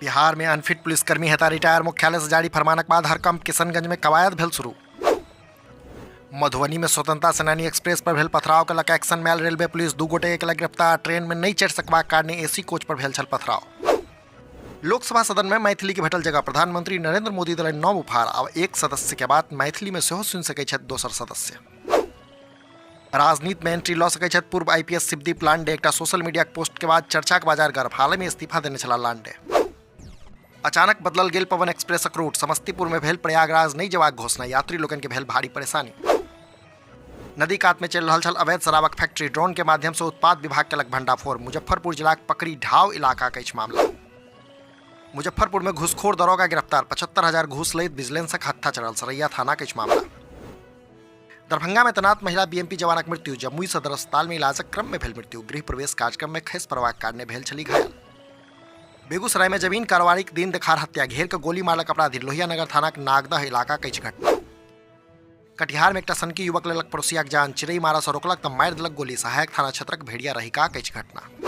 बिहार में अनफिट पुलिसकर्मी हेता रिटायर, मुख्यालय से जारी फरमानक बाद हड़कंप, किशनगंज में कवायद भेल शुरू। मधुबनी में स्वतंत्रता सेनानी एक्सप्रेस पर भेल पथराव के लक एक्शन में आयल रेलवे पुलिस, 2 गोटे के गिरफ्तार। ट्रेन में नहीं चढ़ि सकबाक कारणे एसी कोच पर भेल छल पथराव। लोकसभा सदन में मैथिली के भेटल जगह, प्रधानमंत्री नरेंद्र मोदी देलनि नव उपहार, आब एक सदस्य के बात मैथिली में सेहो सुनि सकैत छथि दोसर सदस्य। राजनीति में एंट्री लऽ सकैत छथि पूर्व आईपीएस शिवदीप लांडे, एकटा सोशल मीडिया पोस्ट के बाद चर्चाक बाजार गर्म, हाल में इस्तीफा देने छलाह लांडे। अचानक बदलल गेल पवन एक्सप्रेसक रूट, समस्तीपुर में भेल प्रयागराज नहि जेबाक घोषणा, यात्री लोकनि के भेल भारी परेशानी। नदी कात में चलि रहल छल अवैध शराबक फैक्ट्री, ड्रोन के माध्यम से उत्पाद विभाग केलक भंडाफोड़, मुजफ्फरपुर जिलाक पकड़ी ढाव इलाका के अछि मामला। मुजफ्फरपुर में घूसखोर दरोगा गिरफ्तार, 75,000 घूस लैत विजिलेंसक हत्था चढ़ल, सरैया थाना के अछि मामला। दरभंगा में तैनात महिला बीएमपी जवानक मृत्यु, जमुई सदर अस्पताल में इलाजक क्रम में भेल मृत्यु, गृह प्रवेश कार्यक्रम में खसि पड़बाक कारणे भेल छली घायल। बेगूसराय में जमीन कारोबारीक दिन देखार हत्या, घेर के गोली मारलक अपराधी, लोहियानगर थानाक नागदह इलाका के अछि घटना। कटिहार में एकटा सनकी युवक लेलक पड़ोसियाक जान, चिड़ै मारा से रोकलक तऽ मारि देलक गोली, सहायक थाना क्षेत्रक भेड़िया रहिकाक अछि घटना।